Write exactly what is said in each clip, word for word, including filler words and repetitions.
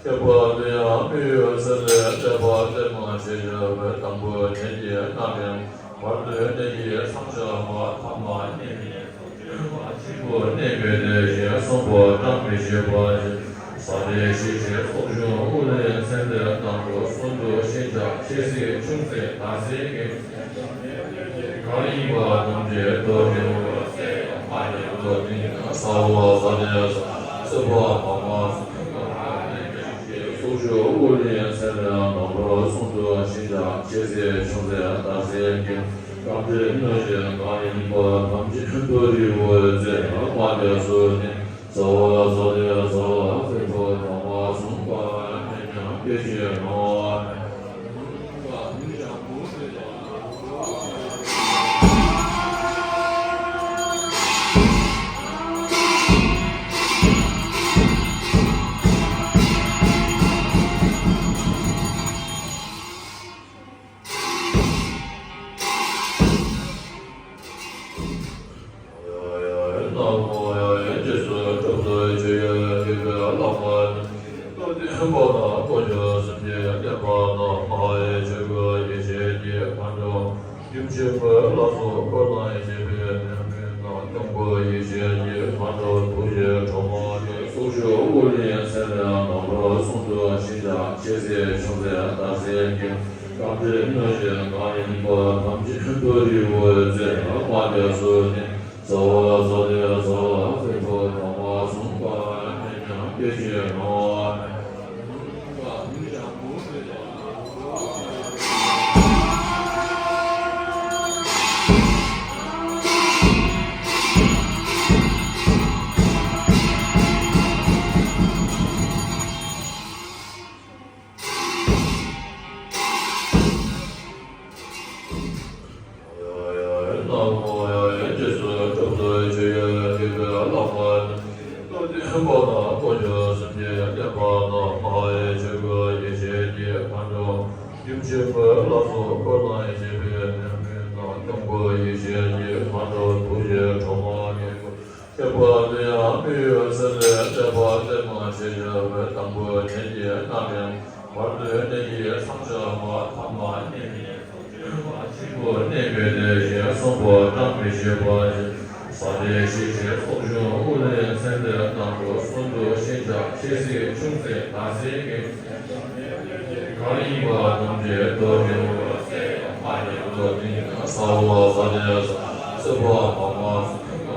ཁྱད་པར་དུ་ཡང་མི་ཡོད་ཚེ་ལས་འདས་པ་བདེ་མ་ཞེས་བྱ་བའི་དང་པོ་ནད་ཀྱི་རྣམ་སྨིན། བར་དུ་ནད་ཀྱི་མཚམས་སྦྱར་བ། ཐ་མ་གཉིས་ནི་གཅིག་པུ་གནས་པའི་དེ་བཞིན་གསུམ་པོ་བཀྲ་མི་ཤིས་པ་ཞིག་ས་དེ་ཞི་ཞིང་སྲོག་ཤིང་དབུགས་ལེན་ཚེ་འདས་རྣམས་སུ་གསོན་དུ་ཤིན་སྦྱངས་ཆེ་སྲིད་ཆུང་སྲིད་དར་སྲིད་ངན་གང་ཡིན་པ་ཐམས་ཅད་རྡོ་རྗེ་ལ་སྲེག་མ་ཉམས་རྡོ་རྗེ་ས་འོག་ས་དེ་སྲིད་པ་མ་མ་སྲོག་ཤིང་དབུགས་ལེན་ཚེ་འདས་རྣམས་སུ་གསོན་དུ་ཤིན་སྦྱངས་ཆེ་སྲིད་ཆུང་སྲིད་དར་སྲིད་ངན་རྐང་རྗེས་གནོད་བྱེད་གང་ཡིན་པ་ཐམས་ཅད་རྡོ་རྗེ་ལ་སྲེག་མ་ཉམས་སུ་ནི། ས་འོག་ས་དེ་ས་འོག་སྲིད་པ་ མཐུན་པ་དང་དཀོན་མཆོག་སེམས་བསྐྱེད་བརྟན་པ་དང་། མ་ཧཱ་ཡེ་ཆོས་སྐུ་ཡེ་ཤེས་ཀྱི་མཁའ་འགྲོ། ཡུམ་ཆེན་པོ་ལ་སོགས་འཁོར་དང་བཅས་པའི་དེད་དཔོན་དང་། སྐྱོང་བུ་ཡེ་ཤེས་ཀྱི་མཁའ་འགྲོ། ཐུགས་རྗེའི་ཕྲེང་བ་ནི། ཚོགས་ཞུགས་ཨོ་རྒྱན་ཚེ་རིང་ནོར་བུ་གསུང་དུ་ཞིང་བཅགས། ཆོས་སྲིད་ཆུང་སྲིད་རྟག་འཛིན་གྱི། རྟ་མགྲིན་གནོད་སྦྱིན་གང་ཡིན་པ། ཐམས་ཅད་ཐུགས་རྗེ་བུ་ཚེ་རབ་མ་ལུས་སུ་བརྟན། རྩ་བ་རྩ་ལས་རྩ་བ་ཚེ་འཕོས་ཐོག་མ་བྱུང་བ། ནད་ཀྱང་སྐད་ཅིག་རང་དབང་མེད། ཡུམ་ཆེན་པོ་ལ་སོགས་འཁོར་དང་བཅས་པའི་དེད་དཔོན་དང་། སྐྱོང་བུ་ཡེ་ཤེས་ཀྱི་མཁའ་འགྲོ། ཐུགས་རྗེའི་ཕྲེང་བ་ནི། ཁྱད་པར་དུ་ཡང་མི་གཡོ་ཟེར་བའི་བསྟོད་པ་བསྟོད་མ་ཞེས་བྱ་བའི་དང་པོ་ནད་ཀྱིས་མནར་མེད། བར་དུ་ནད་ཀྱིས་མཚམས་སྦྱར་བ། ཐ་མ་ཉེ་བའི་ཚོགས་ཀྱི་བ་གཅིག་པུ་གནས་པའི་དེ་བཞིན་གསུམ་པོ་བགྲང་མི་ཤེས་པ་ཞིག་ས་དེ་ཞི་ཞིང་ཚོགས་ཆུང་ཨུ་ལའི་མཚན་དེ་རྣམས་སུ་གསུང་དུ་ཤིང་བྱ་ཆེ་སྲིད་ཆུང་སྲིད་དར་སྲིད་ཀྱི། གང་ཡིན་པ་ཐམས་ཅད་རྡོ་རྗེ་འོད་ཟེར་མ་ཡིན་རྡོ་རྗེ་ས་འོག་ས་དེ་ས་སྲིད་པ་མ་མ་སྲིད་པ།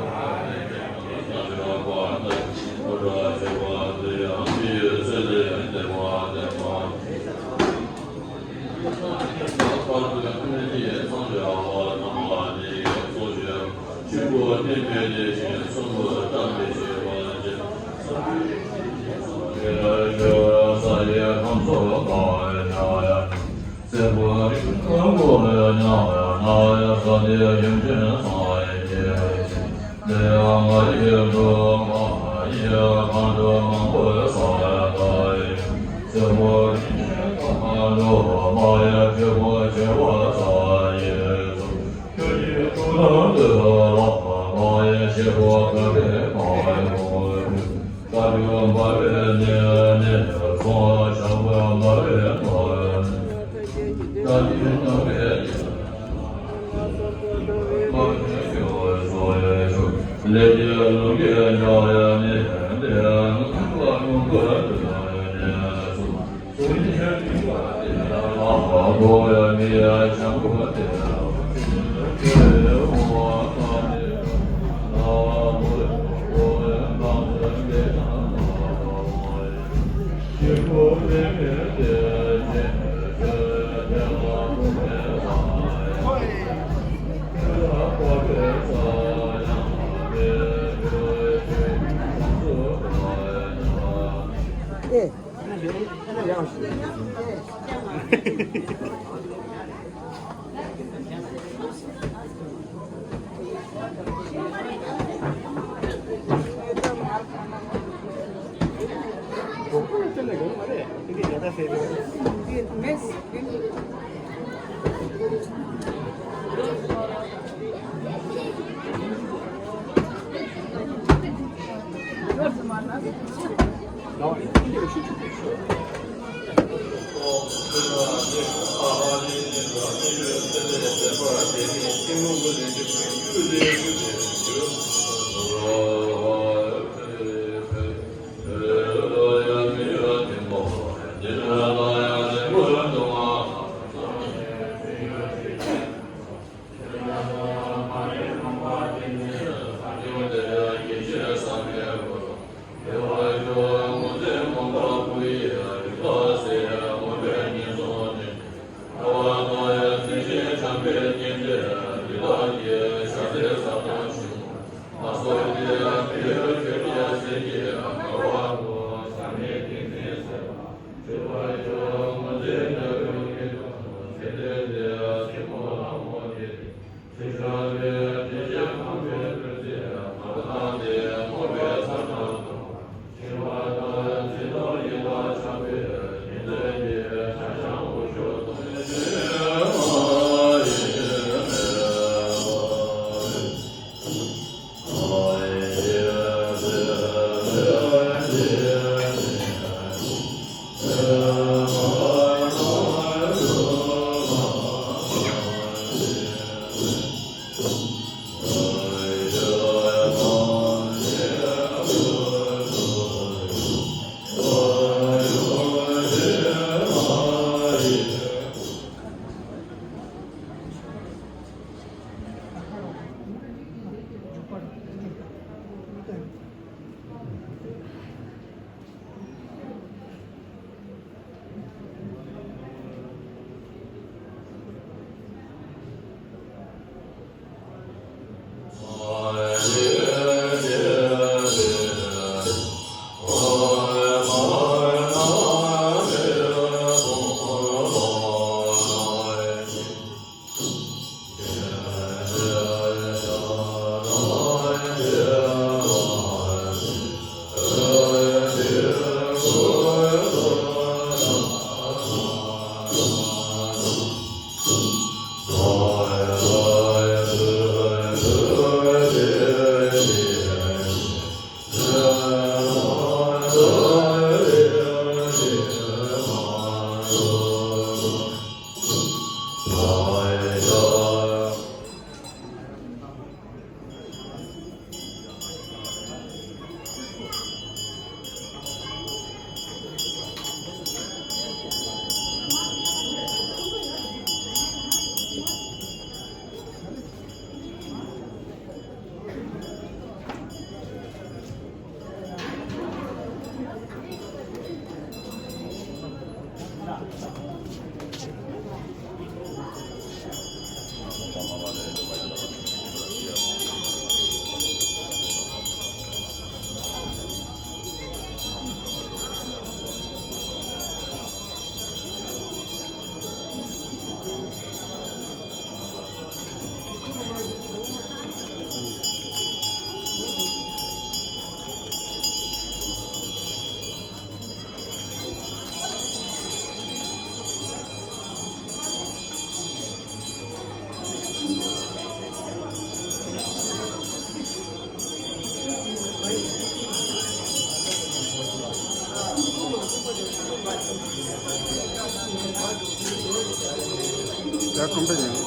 ཡ་ཀོམ་པ་ཡིན།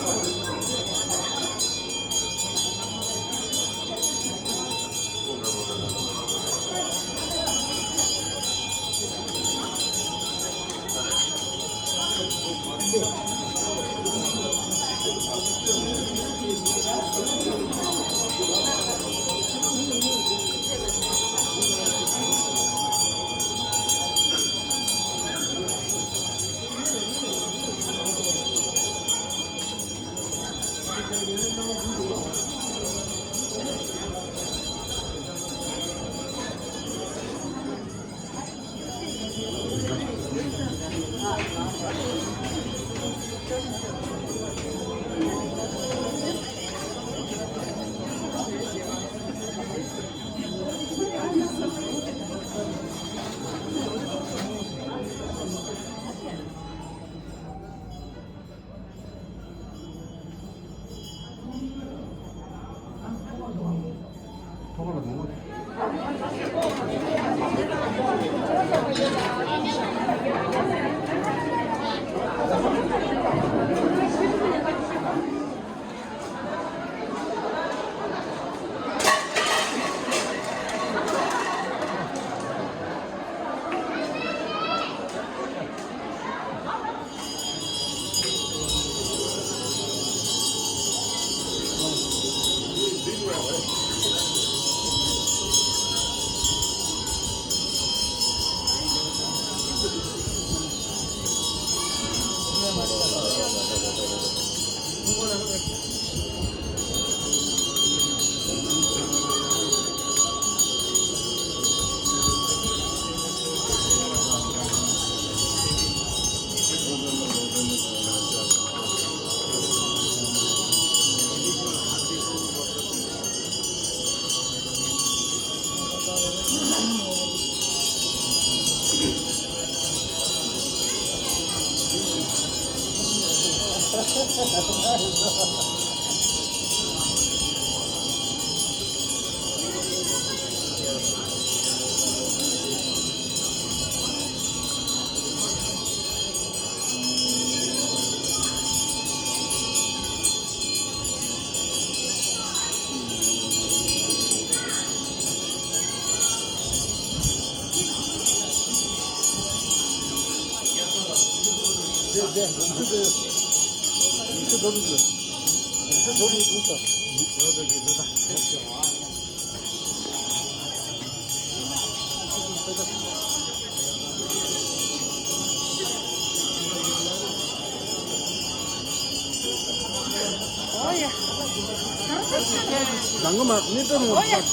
ལང་གི་མ་མི་སྟོན་མོ། ལགས་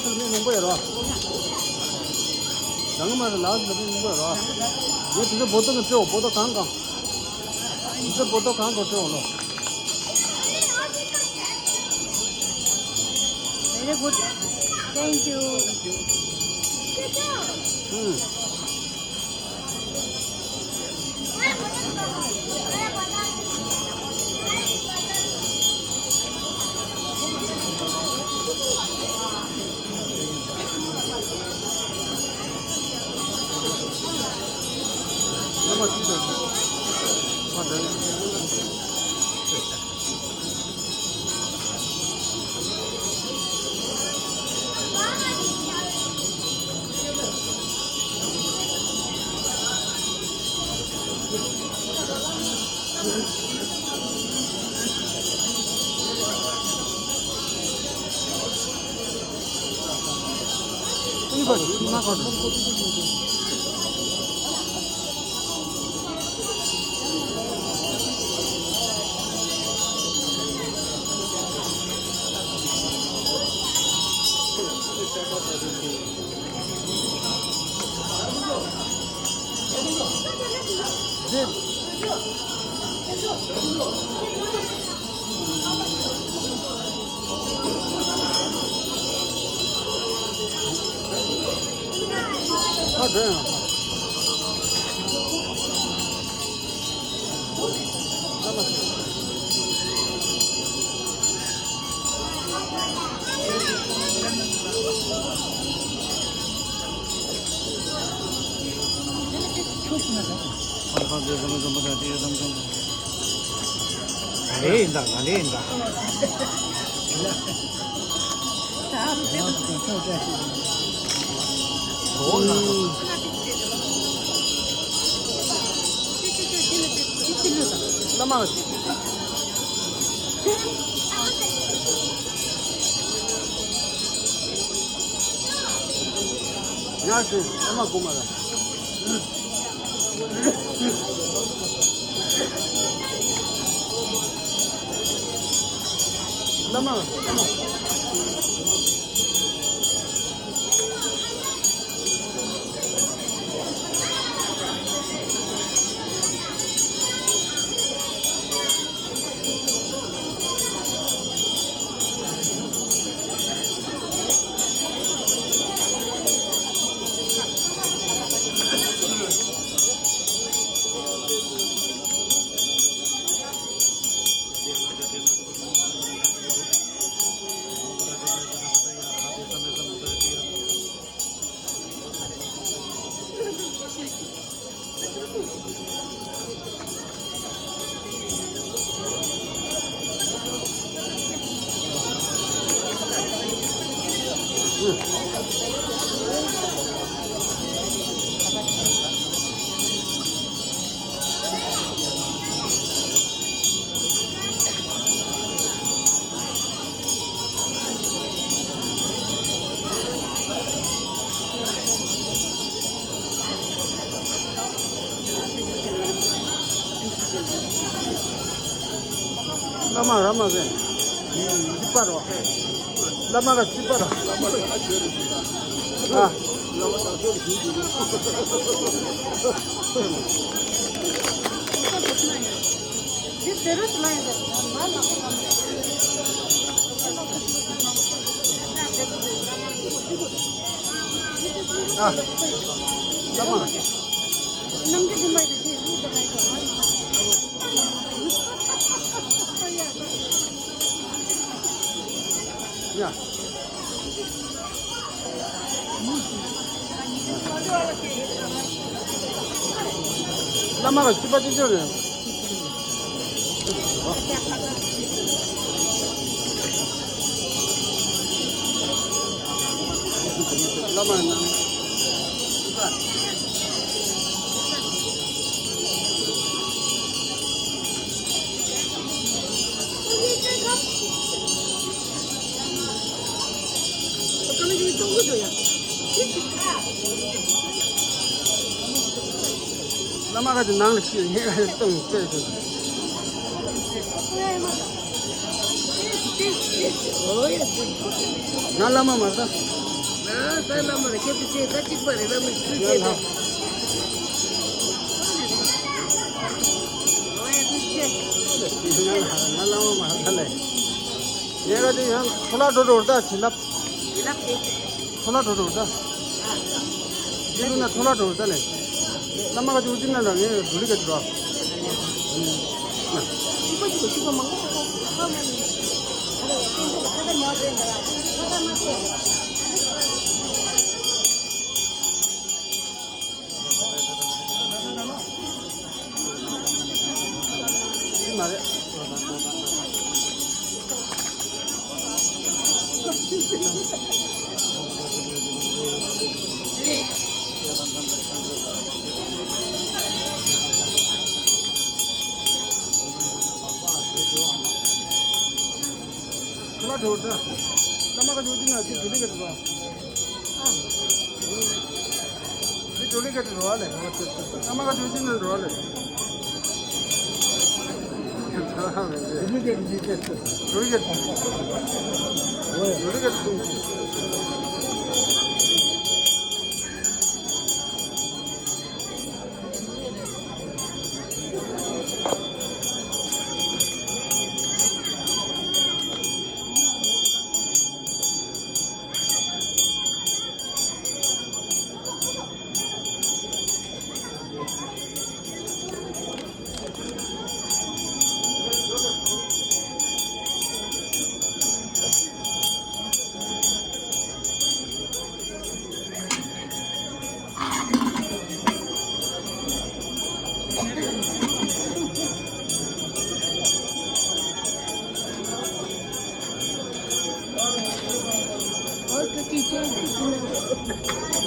སོ། མི་མང་པོ་ཡོད་རོ། ལང་གི་མ་རེད། ལགས་སོ། མི་མང་པོ་ཡོད་རོ། ངས་དེ་ཚོ་བོ་ཏོ་གི་སྤྲོད། བོ་ཏོ་གང་གང་། དེ་ཚོ་བོ་ཏོ་གང་གང་སྤྲོད་ལོ། Very good. Thank you. ཨུམ། ག་རེ་ཡིན་ད། ག་རེ་ཡིན་ད། ཡ་ཤི་ཨ་མ་གོ་མ་ར། བླ་མ་བླ་མ། བླ་མ་ར་མ་ཟེར། ཅི་པ་རོ། བླ་མ་ག་ཅི་པ་རོ། ཨ། ཨ། བླ་མ། ཡ། བླ་མ་ལ་སྤྱི་པ་ཅི་ཅོ་རེད། བླ་མ་ནང་། བླ་མ་ག་ཅིག་ནང་ལ་ཤི་ངས་ག་ཅིག་གཏོང་བཙལ་ཟེར། ང་བླ་མ་མ་ཟ། ང་ས་བླ་མ་ལ་ཁྱེད་ཚོ་ཆེ་ད་གཅིག་པ་རེད། བླ་མ་ཚུལ་ཆེ་ད། ང་བླ་མ་མ་ཟ་ལེ། ངས་ག་ཅིག་ཡང་ཁོ་ལ་འགྲོ་འགྲོ་ད་བྱིན་རླབས། བྱིན་རླབས་དེ། ཁོ་ལ་འགྲོ་འགྲོ་ད། ཨ། འདི་ལུ་ན་ཐོ་ལ་འགྲོ་ད་ལེ། བླ་མ་ག་ཅིག་འུ་ཅི་ན་ར་ངས་འགྲོ་ལི་ག་ཅིག་རོ། མ་རེད། ཁོ་ལ་འགྲོ་ད། བླ་མ་ག་ཅིག་འུ་ཅི་ན་ཅིག་འགྲོ་ལི་ག་ཅིག་རོ། འདི་ཇོ་ལི་ག་དེ་རོ་ཨ་ལེ། ཨ་མ་ག་ཇོ་ཅི་ནང་རོ་ཨ་ལེ། ཇོ་ལི་ག་དེ་ཇི་ཅེ་སི། ཇོ་ལི་ག་དེ། ཇོ་ལི་ག་དེ་ཏུང་ཅི།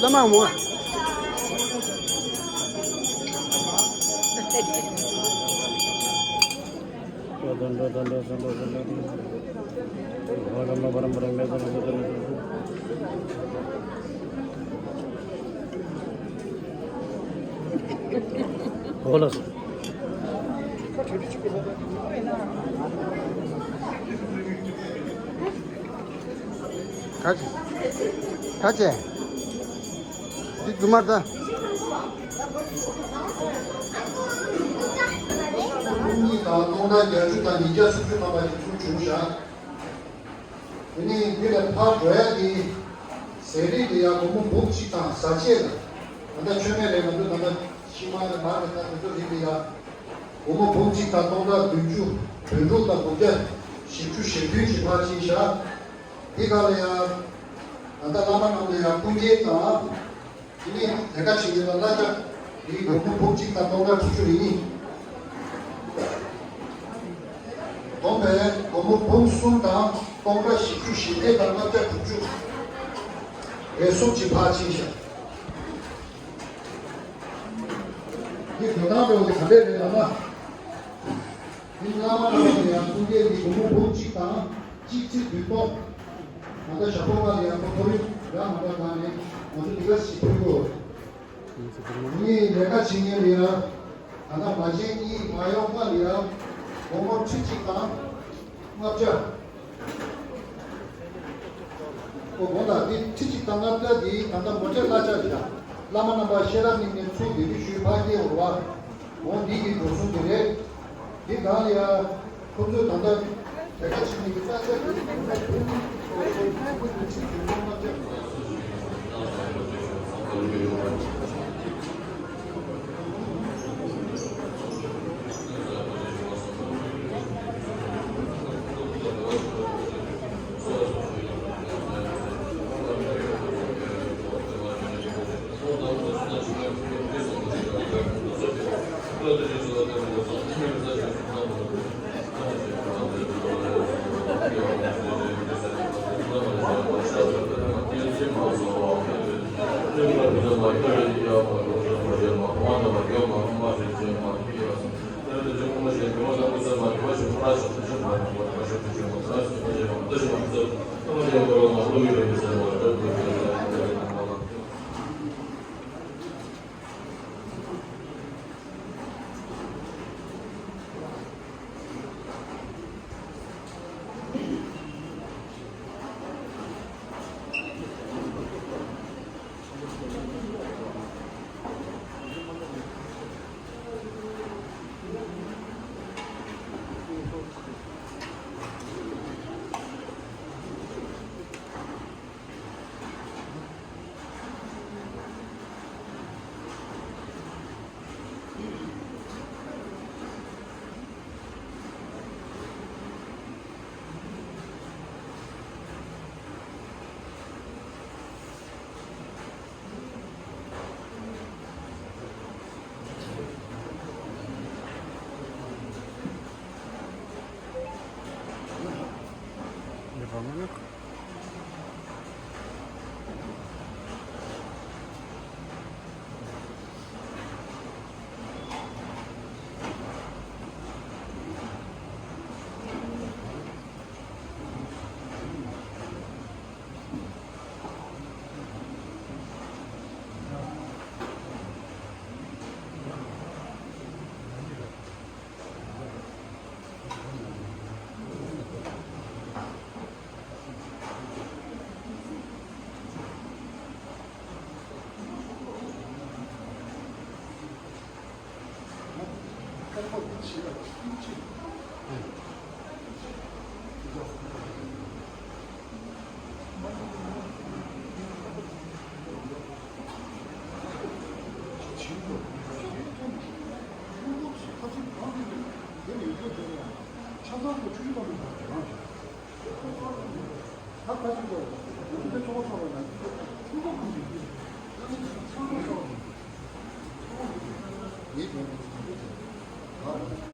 བླ་མ་མོ། འོ་ལགས་སོ། ག་ཅི། ག་ཅི། འདི་རྫུན་མ་རེད་ད། ཀུན་གཉིས་དང་སྟོང་ཕྲག་བརྒྱད་ཅུ་དང་ཉིས་བརྒྱ་སུམ་ཅུ་ཐམ་པ་ཞིག་ཚུར་བྱུང་བཞག་དེ་ནས་འདི་ལས་ཕར་འགྲོ་ཡ་དེ་ཟས་རིགས་དེ་ཡ་སྒོར་མོ་འབུམ་གཅིག་དང་བཟའ་ཆས་ལ། ད་ལྟ་མཆོད་མེ་རེད། ང་ཚོ་ད་ལྟ་ཤིང་མ་རེད། མར་རེད། ད་དེ་ཚོ་རིགས་དེ་ཡ་སྒོར་མོ་འབུམ་གཅིག་དང་སྟོང་ཕྲག་བདུན་ཅུ་དོན་དྲུག་དང་དགུ་བརྒྱ་བཞི་བཅུ་ཞེ་བདུན་ཅིག་ཕར་ཕྱིན་བཞག་འདི་ག་ལ་ཡ། ད་ལྟ་བླ་མ་རྣམས་ལ་ཡ་སྐུ་འགྱེད་དང་། དེ་ནས་ལས་ཀ་བྱེད་མཁན་ལ་གླ་ཆ། འདི་སྒོར་མོ་འབུམ་གཅིག་དང་སྟོང་ཕྲག་དྲུག་ཅུ་རེ་གཉིས། བསྡོམས་པས་སྒོར་མོ་འབུམ་གསུམ་དང་སྟོང་ཕྲག་བཞི་བཅུ་ཞེ་བརྒྱད་དང་ལྔ་བརྒྱ་དྲུག་ཅུ་རེ་གསུམ་གྱིས་ཕར་ཕྱིན་ཤག་འདི་འགྲོ་སྟངས་འགྲོ་འདི་ག་འདྲས་རེད་ལབ་ན། འདི་བླ་མ་རྣམས་ལ་ཡང་སྐུ་འགྱེད་འདི་སྒོར་མོ་འབུམ་གཅིག་དང་གཅིག་ཚེག་བདུན་སྟོང་། ད་ལྟ་ཞབས་པོ་ལྔ་ལ་ཡང་ཁོ་ཐོ་རེངས་ར་མ་འདྲ་བཏང་ནས་ང་ཚོ་འདི་ག་ཞིག་ཕུལ་དགོས། ངས་ལས་ཀ་བྱེད་མཁན་ལ་ཡང་ད་ལྟ་མ་བྱན་གཉིས་མ་ཡོང་ལྔ་ལ་ཡང་སྒོར་མོ་ཁྲི་གཅིག་དང་ལྔ་བརྒྱ། ཨོ་དགོངས་དག་འདི་ཁྲི་གཅིག་དང་ལྔ་བརྒྱ་འདི་ད་ལྟ་མོ་ཊའི་གླ་ཆ་རེད་ཡ། བླ་མ་རྣམ་པ་ཤེས་རབ་གླིང་ནས་ཚུར་འདི་རིགས་ཞུས་ཕ་སྐྱེས་འོར་བ། འོ་འདི་གི་འགྲོ་སོང་འདི་རེད། འདི་སྒང་ལ་ཡ། ཁོ་ཚོས་ད་ལྟ་ལས་ཀ་བྱེད་མཁན་གྱི་དཀའ་ཚེགས་དེ་ཁོ་ཚོས་ཁོ་ཚོས་ཁྲི་བདུན་སྟོང་ལྔ་བརྒྱ།